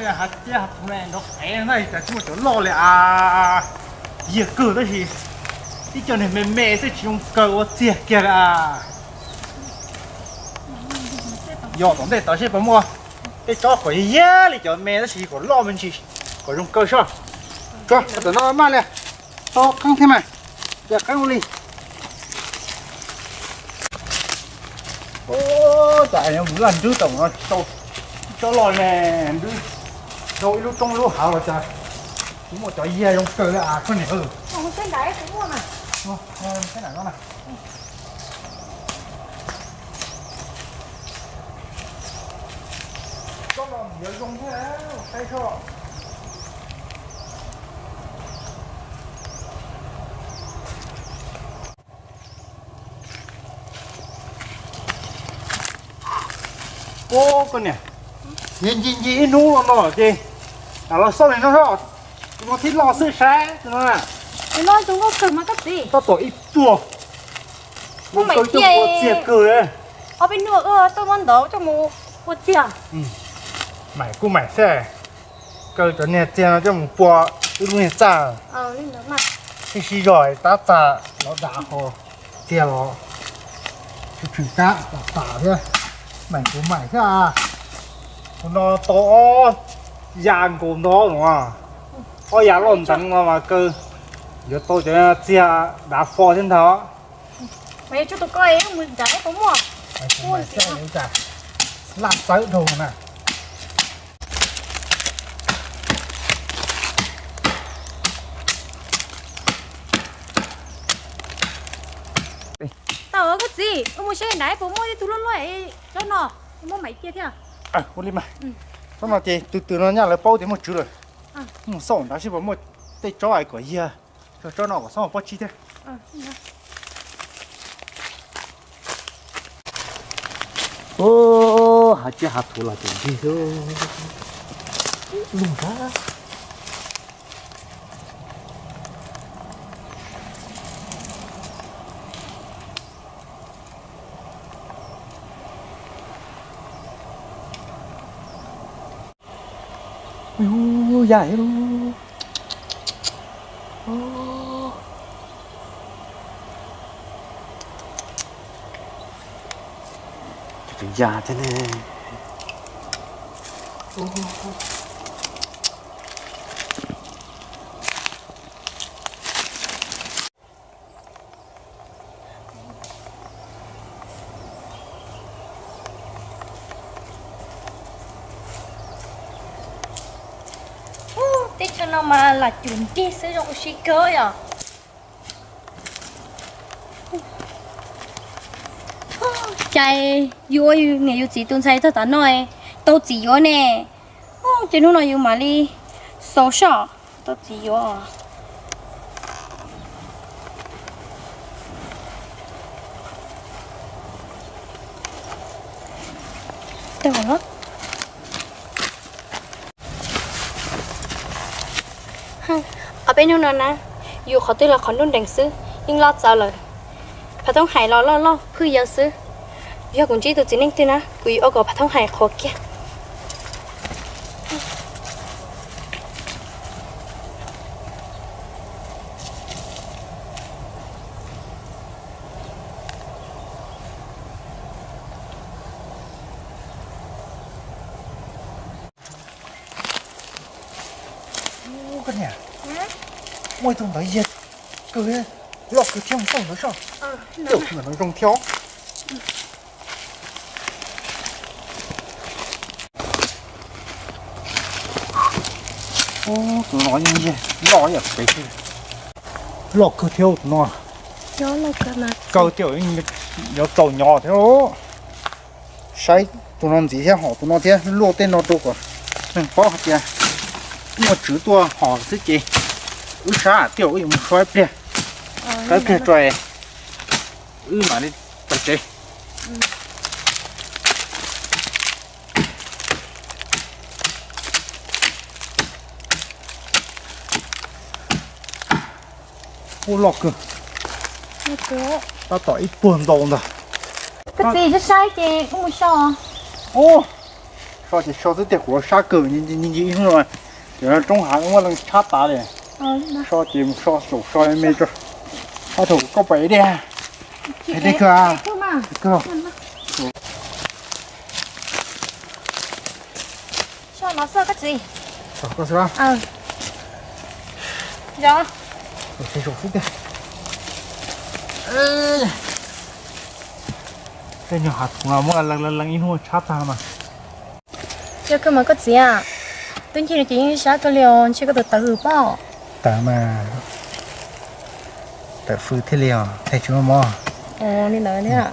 Hav ciab hav thuv no nrov qev na, cas tsis muaj cov loj li a. Yiag kawg tab sis ib co niag me me xwb tsis zoo kaw ua txiag kiag li a. Yog tom ntej tod seb puas muaj tej tsob kom yiag li cov me tab sis kom loj me ntsis kom zoo kaw soj. Tso tom no maj li. Tau qeeb thiab mas, yog qeeb ua li. Cas mus laj nrwb tom no tsis tau tsob loj ne, nrwb rau ib lub roob lub hav los cas tsis muaj cov yiag zoo kaw li a koj niam. Tsob no yuav zoo thiab, saib soj. Ub, koj niam, ncig ncig ncig ib hnub los no ces los xauj li no, no thiaj loj xwb saib no. Tab tom ib puag, muaj kaw coj ua txiag kawg. Ob peb hnub tuaj muab ntov coj mus ua txiag. Maim kuj maim xwb, kaw cov niag txiag no coj mus pua ib lub niag txaj, sib sib zog tab txaj los dav ho txiag los tshwm tshwm kab tas tas thiab. Maim kuj maim thiab. Tus no tau ob yav nkaus ntau no, ob yav loj nteev no mas kaw yuav tau cov txiag dav fo thiab ntag. Laj txawb dhau na. Tau koj txiv, koj mus saib nrad puas muaj ib tug loj loj tsob no, muab maim cia thiab. Ua li mas, tsob no ces tus twg no nyaj lawv paub tias muaj tswv lawm. Mus xauj nrad seb puas muaj tej tsob kom yiag, tsob no kom xob pob tsib thiab. Hav ciab hav thuv los ces ncig xwb. Lug ntag. Ub, ya lub, ya thiab ne. Teb chaws no mas lam cum nrig xwb zoo ua si kawg yom. Cas yus ua yus niam yus txiv tus ntxhais txog tav no tau txiv yuav ne. Ces hnub no yus mam li xaus soj tau txiv yuav. Ob peb hnub no na, yus qhov twg los qhov nruab nrees xwb, yeej loj txaus lawm. Phav thoob hais los loj loj phwj yawg xwb. Yog kuv ntsib tus txiv neej twg na, kuv yuav ua kom phav thoob hais qhuav kiag. Koj niam, muaj ib tug ntawd yog kawg, loj kawg thiab, mus xauj ntawd soj. Ntawm no zoo thiab. Tus no yeej yog loj ib yam pem xwb. Loj kawg thiab tus no. Kaw tias yuav txaus nyov thiab. Saib tus no ntxiv thiab hom tus no thiab luaj tej no rau kom neeg paub hais tias muaj tswv tuaj hom xwb ces wb sab tiaj wb yuav mus suab ib pliag, qab ib pliag tso wb mam li tawm tsev. Ub, loj kawg, tab tom ib puag ntau ntag. Koj txiv, saib ces wb mus xyuas. Ub, So ces so xwb tiag, kuv sab kawg, nci nci ib hnub no ces roob hav muaj leej tshab tas li. So ces mus so saum so me rau. Ab, thaum koj pom ib diag, dej kawg, kawg. So no xwb koj txiv. Koj xwb. Yog. Saum xwb tiag. Tej nyuag hav thuv no muab lees lees ib hnub tshab tag mas. Yog kawg mas koj txiv, twb ncig no ces yeej sab kawg li os, ntshe koj tawm tawv hwm pob. Tawm mas, tawm fwj thiaj li os, thaij tsis muaj mob. Li ntawd thiab.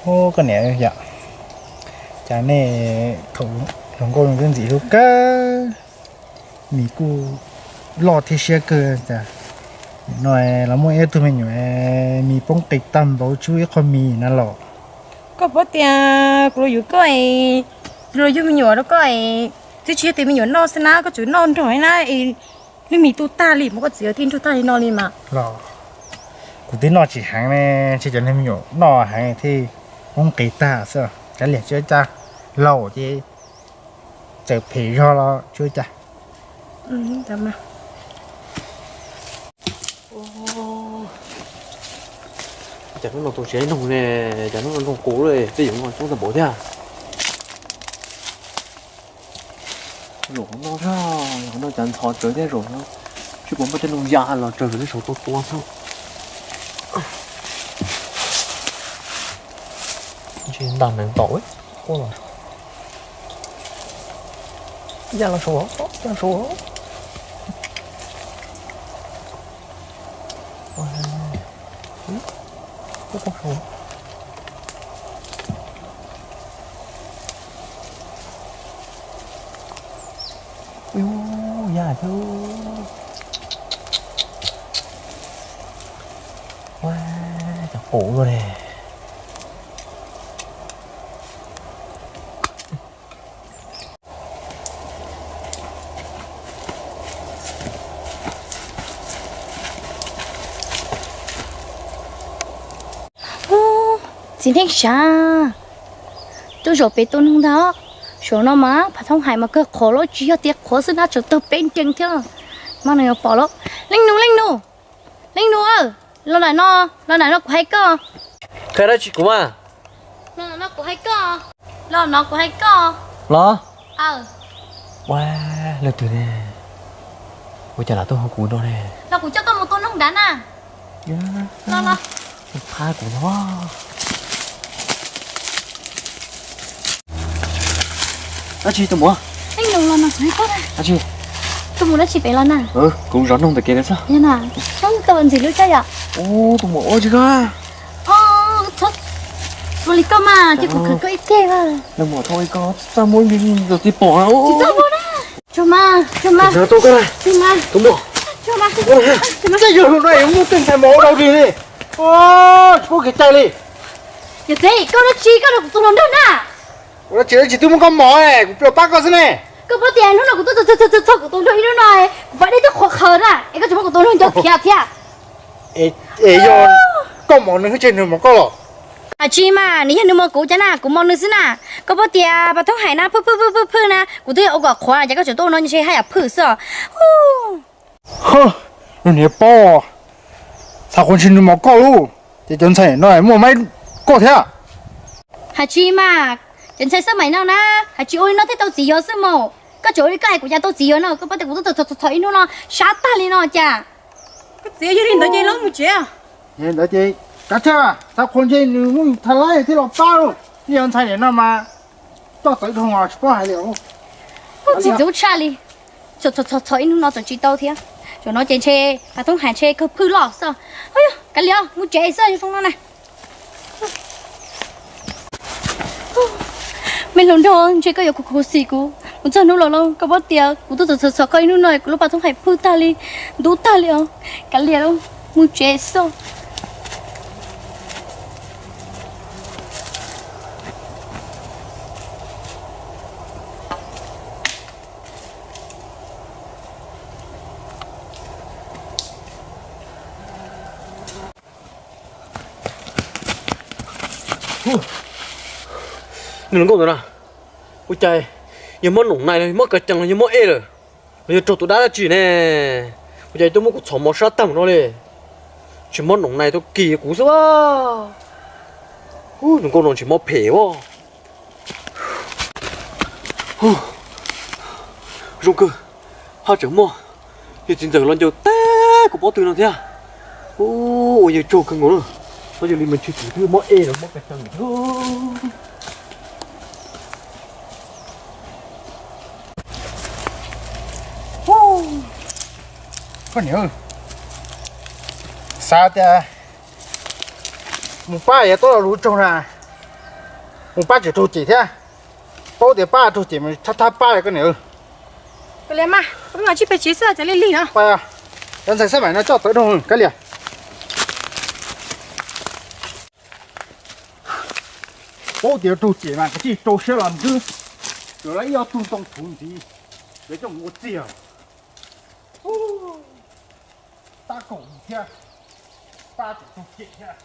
Ub, koj niam yom, cas nej thaum hluas nkauj no twb ntxim hlub kawg, mis kuj loj thiab siab kawg, cas no los muaj ib tug me nyuam mis poob qis tag npaum tsuj ib qho mis na los. Koj paub tias kuv los yuav koj es, los yug me nyuam rau koj es, twb tsis yog tias me nyuam noj xwb na, koj tseem noj nrog na es, lub mis tu tag li mas koj txiv, thiaj nrug tag li no li mas. Los kuv twb noj tsis heev ne, ntshe cov niag me nyuam noj heev thiaj poob qis tag xwb, kav liam tsis ua cas, laus ces txawm phem zog los tsis ua cas. Cas hnub no tu siav ib nug ne, cas hnub no nroog qus lawm, tej zaum no coob tag npaum thiab. Zaum no, zaum no cas ntxhov tsawv thiab, zaum no tsis pom muaj tej nroog ya los tsawv, zaum no saum tua tua xwb. Ntshe nta nees ntaus quaj los, ya los saud, ya los saud. Ub, ya thiab. Ua, cov qus luaj li. Ub, txiv neej sav, tuaj zaum pem tus noog ntag. Saum no mas phav thoob hais mas kawg qhuav los tsis yog tias qhuav xwb na, tseem tawg peb nrees thiab. Mas nws yuav pom los. Leej nus, leej nus, leej nus, los nram no, los nram no kuv hais koj. Qhia dab tsi kuv mas? Los nram no kuv hais koj. Los no kuv hais koj. Los. Ua, leej twg ne? Ua cas lam tuaj hu kuv no ne? Los kuv coj koj mus tua noog nrad na. Los los. Phab kuv no. Dab tsi tus muam? Leej nus los no kuv hais koj na. Dab tsi? Tus muam dab tsi pem los na? Kuv zov noog ntawm kev ntawd xwb. Yog na, tau ntxim hlub koj yom. Ub, tus muam ua tsi koj? Ua li koj mas ces kuv khwv koj ib teg. Leej muam thaum ub koj txaj muag ib tus tib pom na. Tsis txaj muag na. Tsuag mas, tsuag mas. Tus muam, tsuag mas. Txaj yog no muaj tej ntxhais mos ua dau li ne. Tsis paub kev cai li. Yog txiv, koj dab tsi koj rau kuv tus hluas nraug na? Ua dab tsi dab tsi twb muab koj mos, kuv plam pab koj xwb ne. Koj paub tias hnub no kuv tuaj txog kuv tus hluas nraug ib hnub no, kuv pas dej twb qhuav qhawv na, es koj tseem muab kuv tus hluas nraug khiav thiab. Es yog koj mos nws hwj tseem nws mos koj los? Hais tsis mas, nws yog nws mos kuv cas na, kuv mos nws xwb na. Koj paub tias pas thoob hais na, phwj phwj phwj phwj na, kuv twb ua kom qhuav ces koj tseem tuaj ua no ntshe haj yam phwj xwb. Niag paub, txhais qhuav ntshe nws mos koj lauj, ces cov ntxhais no muaj maib koj thiab. Hais tsis mas, cov ntxhais xab maim no na, hais tsis ua li no thiaj tau txiv yuav xwb mas. Koj tseem ua li koj hais kuv cas tau txiv yuav no, koj paub tias kuv twb txhom txhom ib hnub no sab tag li no cas. Koj txiv, yog li ntawd ces los mus tsev. Yog li ntawd ces kav tsij, txhais qhuav ntshe nws muaj thas lab thiaj los pab lauj, yog ntxhais niam no mas coj txawv dhau tsis paub hais li. Txiv txawv tshaj li. Txhom txhom txhom ib hnub no txawm tsis tau thiab. Zaum no ces ntshe pas thoob hais ntshe kawg phwj loj xwb. Kav liam, mus tsev xwb zoo no na. Me hluas nraug, ntshe koj yuav khuv khuv xim kuv mus txog hnub los lauj. Koj paub tias kuv twb txhom txhom txhom koj ib hnub no, kuv lub pas thoob hais phwj tag li, ntub tag li os. Kav liam lauj, mus tsev xwb. Nws hluas nkauj ntawd na, ua cas Yog mob noom nais los yog mob kav cees los yog mob ej lawm, los yog raug tus dab dab tsi ne? Ua cas tuaj muab kuv txhom mos sab tag no li? Tsis mob noom nais tuaj kis kuv xwb. Tus nkauj no tsis mob phem as. Zoo kawg, haj tseem muaj yawg txiv ntxawm los ncaws tag kuv pob tw no thiab. Ua yawg tsaug kawg nkaus na. Ua yog li mas tsis txwm twb mob ej los mob kav cees thiab. Koj niam, xav tias mus pab yuav tuaj los lus tsaug na, mus pab tseem raug cem thiab. Paub tias pab raug cem mas thab thab pab koj niam. Li mas, tsij pem tsev xwb ces li lig no. Cov ntxhais xab maim no coj tawv dhau kab lias. Paub tias raug cem mas kav tsij rau siab los ntswb, lawv ib ob tug ntoo thuv ntxiv, yuav coj mus ua txiag. Tab kaum thiab, pab tseem raug cem thiab.